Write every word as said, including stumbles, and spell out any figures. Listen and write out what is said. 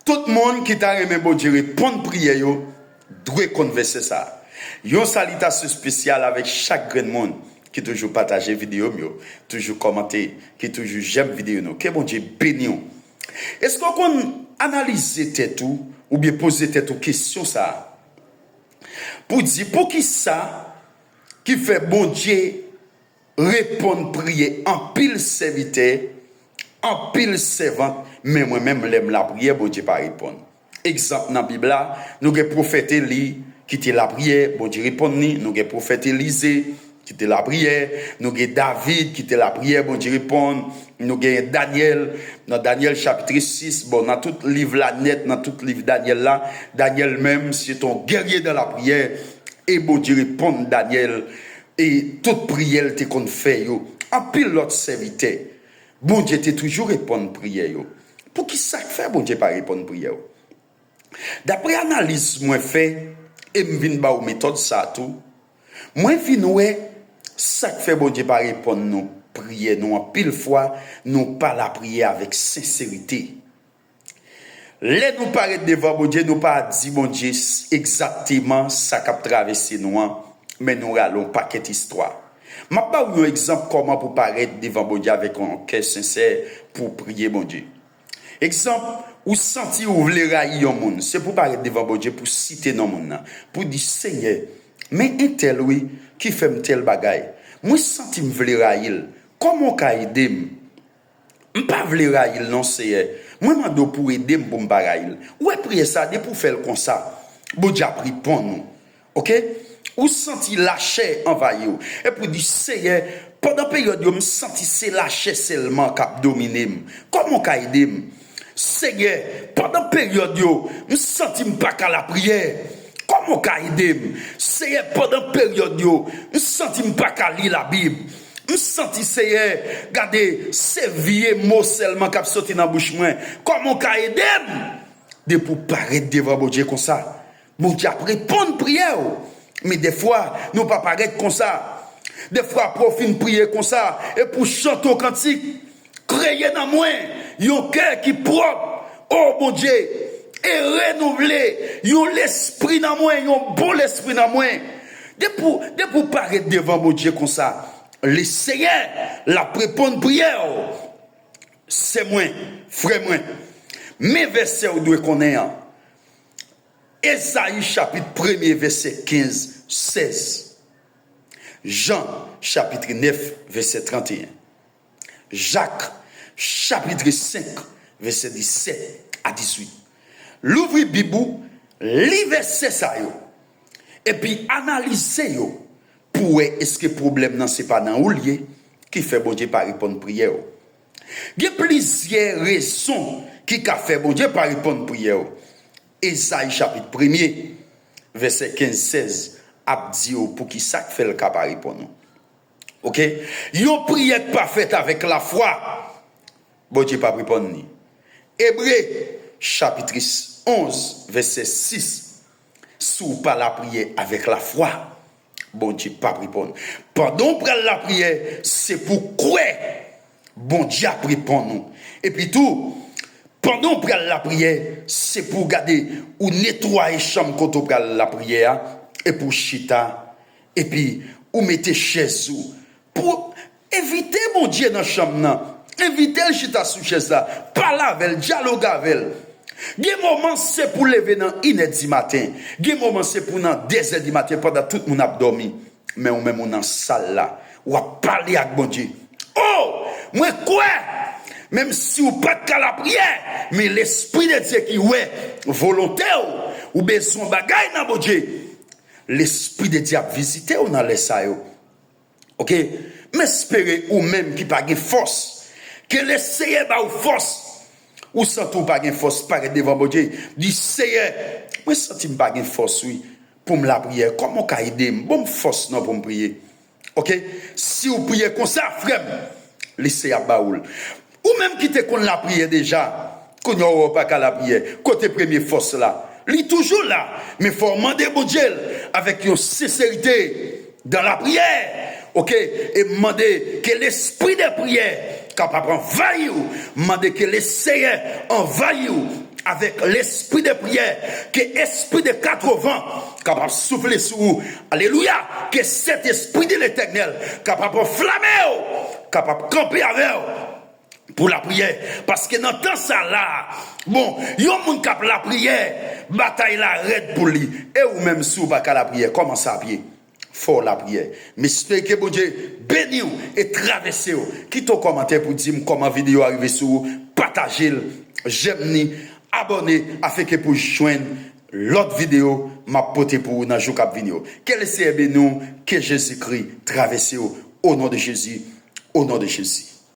Tout moun ki ta renmen Bondye reponn priyè yo dwe konn vèsè sa a. Yon salitasyon espesyal avèk chak grenn moun ki toujou pataje videyo m yo, toujou kòmante, ki toujou jèm videyo nou. Ke Bondye beni w. Èske w konn analize tèt ou oubyen poze tèt ou kesyon sa a? Pou di poukisa ki fè Bondye reponn priyè anpil sèvitè, anpil sèvant, men mwen menm lè m lapriyè, Bondye pa reponn. Egzanp nan Bib la, nou gen pwofèt Eli ki te lapriyè, Bondye reponn li, nou gen pwofèt Elize ki te lapriyè, nou gen David ki te lapriyè, Bondye reponn, nou gen Danyèl, nan Danyèl chapit sis, bon, nan tout liv la nèt, nan tout liv Danyèl la, Danyèl menm, se te yon gèrye dan lapriyè, e Bondye reponn Danyèl, e tout priyè l te konn fè yo. Anpil lòt sèvitè, Bondye te toujou reponn priyè yo. Poukisa k fè Bondye pa reponn priyè w? Daprè analiz mwen fè, e m vin ba w metòd sa a tou, mwen vin wè sa k fè Bondye pa reponn nou priyè nou anpil fwa, nou pa lapriyè avèk senserite. Lè nou parèt devan Bondye, nou pa di Bondye s- egzakteman sa k ap travèse nou an, men nou rale yon pakèt istwa. M ap ba w yon egzanp kòman pou parèt devan Bondye avèk yon kè sensè pou w priye Bondye. Egzanp, ou santi ou vle rayi yon moun, se pou w parèt devan Bondye pou w site non moun nan, pou w di, Senyè, men entèl wi, ki fè m tèl bagay. Mwen santi m vle rayi l. Kòman w ka ede m? M pa vle rayi l non, Seyè. Mwen mande w pou w ede m pou m pa rayi l. Ou wè priyè sa, depi w fè l konsa, Bondye ap reponn ou. Oke? Ou santi lachè anvayi w. Epi w di, Seyè, pandan peryòd yo, m santi se lachè sèlman k ap domine m. Kòman w ka ede m? Seyè, pandan peryòd yo, m santi m pa ka lapriyè. Kòman w ka ede m? Seyè, pandan peryòd yo, m santi m pa ka li Labib. M santi, Seyè, gade, se vye mo sèlman k ap soti nan bouch mwen. Kòman w ka ede m? Depi w parèt devan Bondye konsa, Bondye ap reponn priyè w. Men dèfwa, nou pa parèt konsa. Dèfwa, apre w fin priye konsa, epi w chante yon kantik, Kreye nan mwen yon kè ki pwòp, o Bondye, e renouvle yon lespri nan mwen, yon bon lespri nan mwen. Depi w, depi w parèt devan Bondye konsa, Lesenyè, l ap reponn priyè w. Sè mwen, frè mwen, men vèsè w dwe konnen an. Ezayi chapit premye, vèsè kenz, sèz. Jan chapit nèf, vèsè tranteyen. Jak chapit senk, vèsè disèt a dizuit. Louvri Bib ou, li vèsè sa yo, epi analize yo pou w wè èske pwoblèm nan se pa nan ou l ye ki fè Bondye pa reponn priyè w. Gen plizyè rezon ki ka fè Bondye pa reponn priyè w. Ezayi chapit premye, vèsè kenz, sèz ap di w poukisa k fè l ka pa reponn ou. Oke? Yon priyè k pa fèt avèk lafwa, Bondye p ap reponn li. Ebre, chapit onz, vèsè sis. Si w pa lapriyè avèk lafwa, Bondye p ap reponn. Pandan w pral lapriyè, se pou w kwè Bondye ap reponn ou. Epi tou, pandan w pral lapriyè, se pou w gade, ou netwaye chanm kote w pral lapriyè a, epi w chita, epi ou mete chèz ou. Pou envite Bondye nan chanm nan, envite l chita sou chèz la, pale avè l, dyaloge avè l. Gen moman se pou leve nan inè di maten, gen moman se pou nan dezè di maten pandan tout moun ap dòmi. Men ou menm ou nan sal la, w ap pale ak Bondye. O! Mwen kwè! Menm si w pa t ka lapriyè, men Lespri de Dye ki wè volonte w, ou bezwen yon bagay nan Bondye, Lespri de Dye ap vizite w nan lè sa yo. Oke? M espere ou menm ki pa gen fòs, ke Lesenyè ba w fòs. Ou santi w pa gen fòs, parèt devan Bondye, di, Seyè, mwen santi m pa gen fòs, wi, pou m lapriyè. Kòman w ka ede m? Ban m fòs non pou m priye. Oke? Si w priye konsa, frè m, Lesenyè ap ba ou l. Ou menm ki te konn lapriyè deja, kounye a w wè w pa ka lapriyè. Kote premye fòs la? Li toujou la, men fò w mande Bondye l avèk yon senserite dan lapriyè. Oke? E mande ke lespri de priyè kapab anvayi w. Mande ke Lesenyè anvayi w. avèk lespri de priyè, ke espri de katrevan kapab soufle sou ou. Alelouya! Ke Sentespri de Letènèl kapab anflame w, kapab kanpe avè w pou lapriyè. Paske nan tan sa la, bon, yon moun k ap lapriyè, batay la rèd pou li. E ou menm, si w pa ka lapriyè, kòmanse a pye. Fò w lapriyè. M espere ke Bondye beni w e travèse w. Kite yon kòmantè pou di m kòman videyo a rive sou ou. Pataje l, jèm ni, abòne, afenke pou jwenn lòt videyo m ap pote pou ou nan jou k ap vini yo. Ke Lesenyè beni w, ke Jezikri travèse w. O non de Jezi, o non de Jezi.